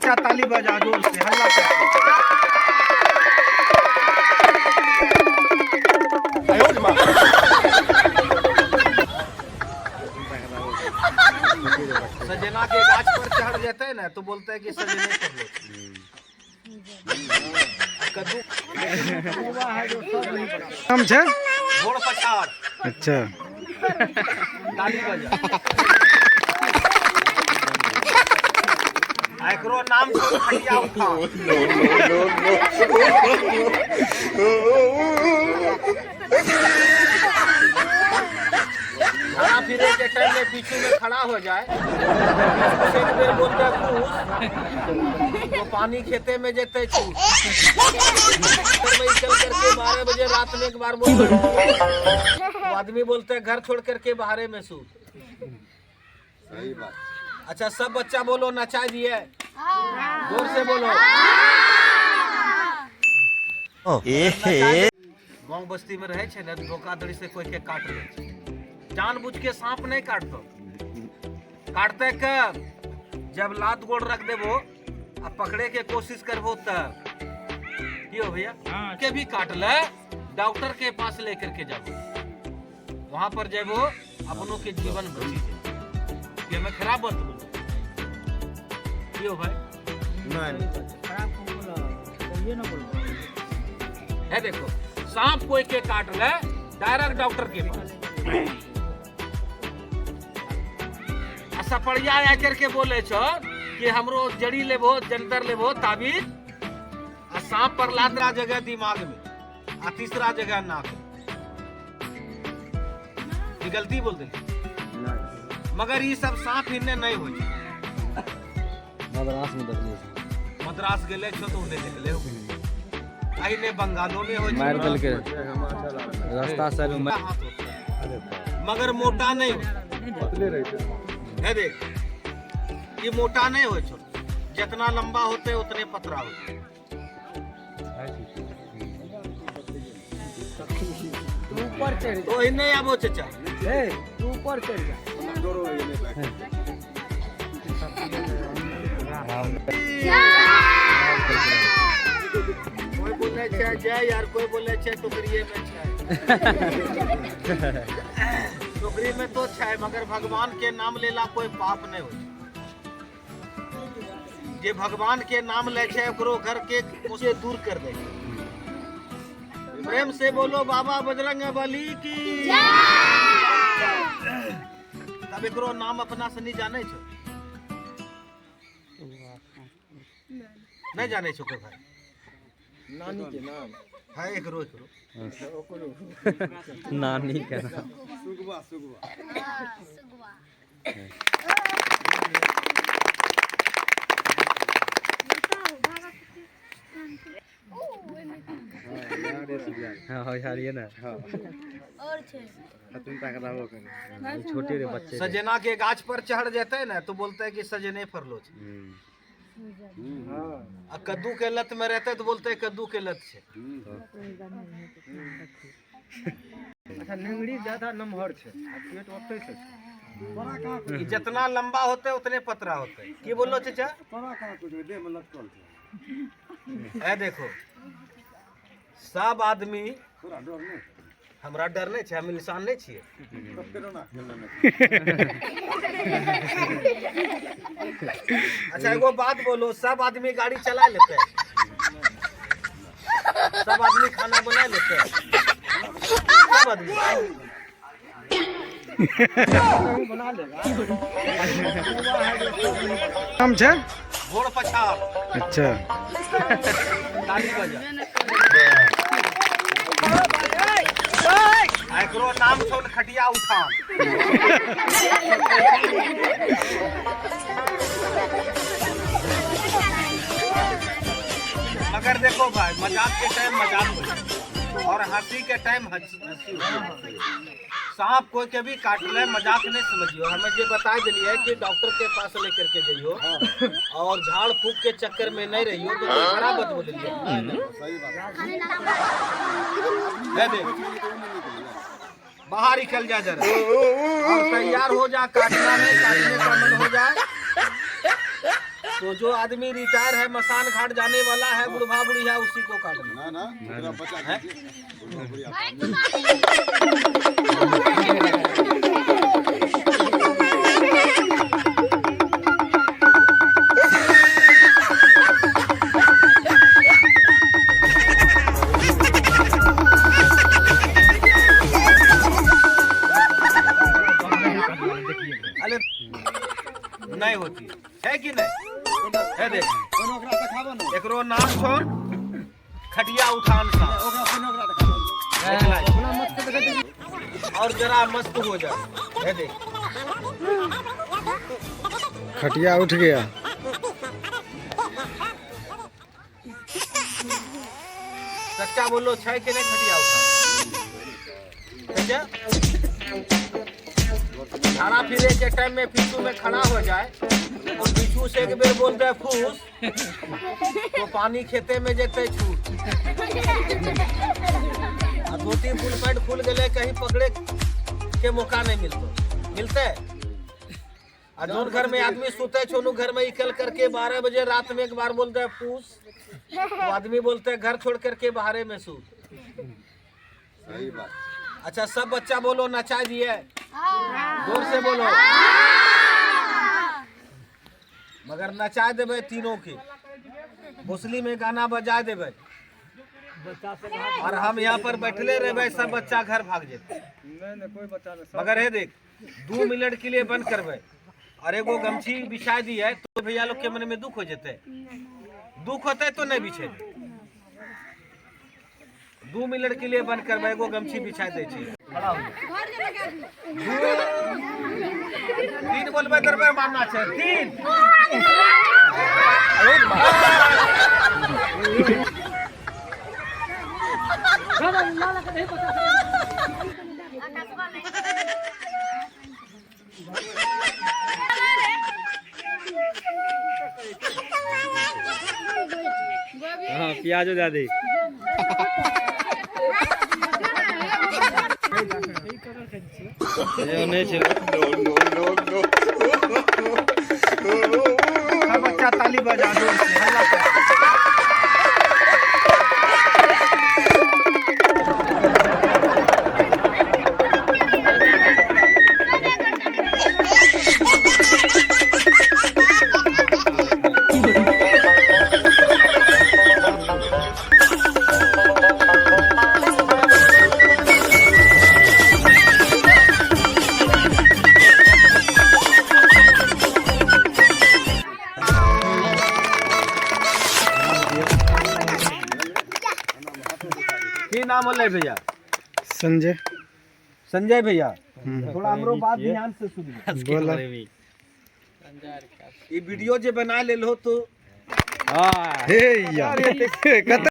बच्चा ताली बजा जोर से हल्ला करके। सजना के गाछ पर चढ़ जेते ना तो बोलते हैं कि सजने कर लो। कद्दू। नाम छै? घोड़ पछाड़। अच्छा। ताली बजा। आ एकरो नाम छौ खटिया उठा। घुमा फिरे के टाइम में पीछू में खड़ा हो जाए, एक बेर बोलते खुश तो पानी खेते में जेते चूस। में चल करके 12 बजे रात में एक बार बोलते तो आदमी बोलते हैं घर छोड़ करके बाहरे में सूत। सही बात। अच्छा सब बच्चा बोलो, नचा दिए, जोर से बोलो। गांव बस्ती में रहे छै ने, धोखाधड़ी से कोई के काट ले छै, जानबूझ के सांप नहीं काटतो। काटते कब? जब लात गोड़ रख देबो आ पकड़े के कोशिश करबो तब। क्यों भैया? के भी काट ले, डॉक्टर के पास लेकर के जाबो, वहां पर जेबो अपनों के जीवन बची जाए। ये मैं खराब बात बोलूं क्यों भाई? नहीं। है देखो, सांप कोई के काट ले, डायरेक्ट डॉक्टर के पास। आ सपड़िया आ करके बोले छो कि हमरो जड़ी लेबो, जंतर लेबो, ताबीज। आ सांप पर लातरा जगह दिमाग में आ तीसरा जगह नाक में। ये गलती बोल दिली, मगर ये सब सांप हिन्ने नहीं हो। मद्रास में देखलिए। मद्रास गेले छो तो उन्हें देखले हो, आइने बंगालों में हो। मारि देलकै रास्ता से। हाथ होता है, मगर मोटा नहीं होता। पतले रहते। है देख, ये मोटा नहीं हो छो, जितना लंबा होते उतने पतरा होते। ऊपर चढ़। तो नहीं आबो चचा। जा, तू ऊपर चढ़ जा। डरो ये नहीं लागे। कोई बोले छै जय यार, कोई बोले छै टोकरिए में छै। टोकरी में तो छै, मगर भगवान के नाम लेला कोई पाप नहीं हो। जे भगवान के नाम ले छै ओकरो घर के उसे दूर कर दे छै। प्रेम से बोलो बाबा बजरंग बली की। तब एकरो नाम अपना से नहीं जाने छो? नहीं जाने छो कोई भाई? नानी के नाम? है एकरो एकरो। नानी के नाम। सुगवा, सुगवा। सुगवा। हाँ यार, ये ना। और छै। छोटे रे बच्चे रे। सजना के गाछ पर चढ़ जेते ना तो बोलते हैं कि सजने फरलो छै। आ कद्दू के लत में रहते तो बोलते हैं कद्दू के लत छै। अच्छा, नेंगड़ी ज्यादा नमहर छै आ पेट ओतै से छै। तोरा कहाँ? ई जितना लंबा होते उतने पतरा होते। की बोलो चचा? तोरा कहाँ कुछ देह में लटकल छै? ए देखो, सब आदमी तोरा डर नहीं? हमरा डर नहीं छै, हम इंसान नहीं छियै? तो फेरो ना खेलने में। अच्छा एगो बात बोलो, सब आदमी गाड़ी चला लेते हैं? सब आदमी खाना बना लेते हैं? सब आदमी? बना लेगा। नाम छै? घोड़ पछाड़। अच्छा। ताली बजा। आ एकरो नाम छौ खटिया उठान। मगर देखो भाई, मजाक के टाइम मजाक हो और हंसी के टाइम हंसी हंसी हो। सांप कोई के भी काट ले, मजाक नहीं समझियो। हमें जे बता दिलिए कि डॉक्टर के पास लेकर के जइयो और झाड़ फूक के चक्कर में नहीं रहियो, तो कोई खराब बात बोलिए? सही बात। है देख, बाहर निकल जा जरा और तैयार हो जा, काटना नहीं, काटने का मन हो जाए। तो जो आदमी रिटायर है, मसान घाट जाने वाला है, बुढ़ा बुढ़िया, उसी को काटना। ना ना, ओकरा बचा के बुढ़वा बुढ़िया। अरे नहीं होती है कि नहीं है? देख। कोनो ओकरा देखाबो ने। एकरो नाम छौन खटिया उठान सा। ओकरा कोनो ओकरा देखाबो। और जरा मस्त हो जाए है, देख। खटिया उठ गया। सच्चा बोलो, छै कि नहीं खटिया उठान? ठीक है? झाड़ा फिरे के टाइम में पीछू में खड़ा हो जाए और पीछू से एक बेर बोल दे फूस, तो पानी खेते में जेते छूट आ धोती फुल पैंट खुल गए, कहीं पकड़े के मौका नहीं मिलतो, मिलते? आ जोन घर में आदमी सुते छो, घर में निकल करके 12 बजे रात में एक बार बोल दे फूस, तो आदमी बोलते घर छोड़ करके बाहरे में सूत। सही बात। अच्छा, सब बच्चा बोलो, नचा दिए? जोर से बोलो। मगर नचा देबै तीनों के, भोसली में गाना बजा देबै और हम यहाँ पर बैठले रहबै, सब बच्चा घर भाग जेतै। नहीं नहीं, कोई बच्चा नहीं। मगर हे देख, 2 मिनट के लिए बंद करबै और एगो गमछी बिछा दिए तो भैया लोग के मन में दुख हो जेतै। दुख होते तो नहीं बिछेबै। 2 मिनट के लिए बंद करबै, एगो गमछी बिछा दै छी। खड़ा हो जाओ। 3 बोलबै दरबै मारना छै। 3। हाँ, प्याजो दे दे। नहीं छै। सब बच्चा ताली बजा जोर से, हल्ला कर। की नाम होलै भैया? संजय। संजय भैया, थोड़ा हमरो बात ध्यान से सुनिए। बोला। ई वीडियो जे बना लेल हो तो हाँ। हे यार, कत